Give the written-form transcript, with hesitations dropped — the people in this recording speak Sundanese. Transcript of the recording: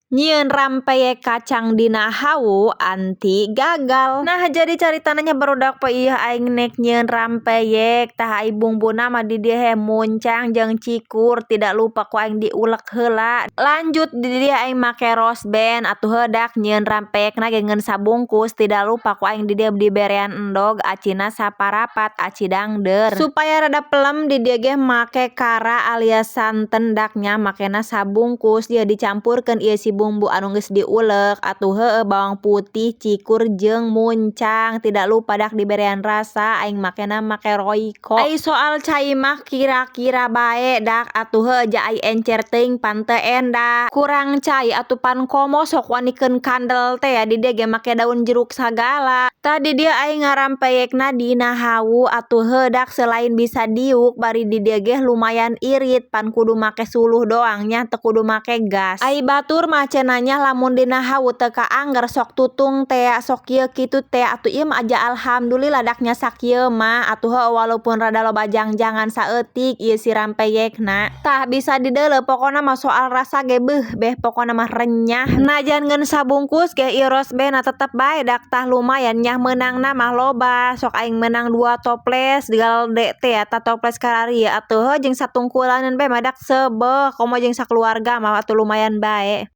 Nyieun rempeyek kacang dina hawu anti gagal. Nah, jadi caritana nya, barudak, poe ieu aing nek nyieun rempeyek. Tah, ai bumbuna mah di dieu he muncang jeung cikur, tidak lupa ku aing diulek heula. Lanjut di dieu aing make rosben atuh heuh dak nyieun rempeyekna ge ngeun sabungkus, tidak lupa ku aing di dieu diberean endog acina saparapat, aci dangdeur. Supaya rada pelem di dieu ge make kara alias santen dak nya, makena sabungkus. Ieu dicampurkeun ieu si bumbu anu geus diulek atuh heueuh, bawang putih, cikur jeung muncang, tidak lupa dak diberean rasa aing makena make Royco. Ai soal cai mah kira-kira bae dak atuh heueuh, ja ai encer teuing pan teu endah. Kurang cai atuh pan komo sok wanikeun kandel teh ya, di dieu ge make daun jeruk sagala. Tah, di dieu aing ngarampeyekna dina hawu atuh heuh dak, selain bisa diuk bari di dieu ge lumayan irit, pan kudu make suluh doang nya, teu kudu make gas. Ai batur mah cenah nya lamun dina hawu teu kaangger sok tutung tea, sok kieu kitu teh, atuh ieu mah aja alhamdulillah dak nya sakieu mah atuh heueuh, walaupun rada loba jangjangan saeutik ieu si rampeyekna. Tah, bisa dideuleu, pokona mah soal rasa ge beuh beh, pokona mah renyah. Najan ngeun sabungkus ge ieu rosbena tetep bae dak, tah lumayan nya, meunangna mah loba, sok aing meunang dua toples galede teh ya, tah toples kararieu atuh heuh, jeung satungkulaneun bae mah dak seubeuh, komo jeung sakeluarga mah atuh lumayan bae.